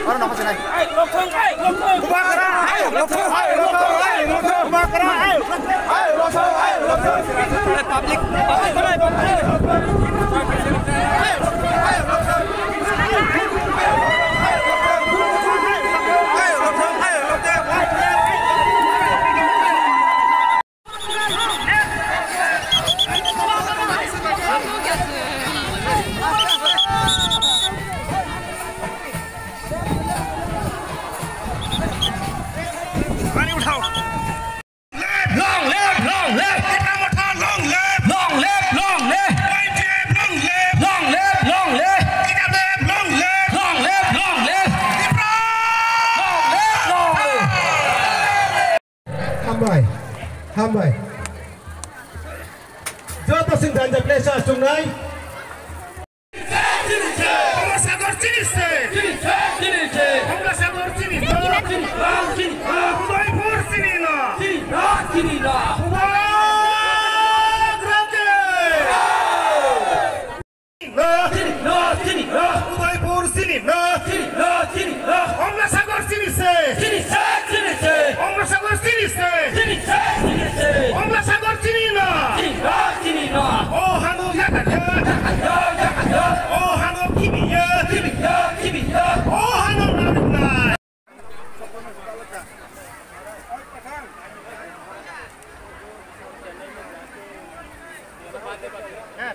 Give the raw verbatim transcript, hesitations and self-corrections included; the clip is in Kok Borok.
Oro nokha chenai. Bubagra, hai, lothong, hai, lothong, hai, lothong, Bubagra, hai, lothong, hai, lothong, hai, lothong. Public, public, Long live, long live. Tipra Motha, long live. Long live, long live. Y T F, long live. Long live, long live. T W F, long live. Long live, long live. Tipra! Long live, long live. Hambai. Hambai. Joto sing janja place as tungnai. Ganga Sagar chini se. Ganga Sagar chini no. Udaipur chini no. Bubagra ke. No. Udaipur chini no. Ganga Sagar chini se. Ganga Sagar chini.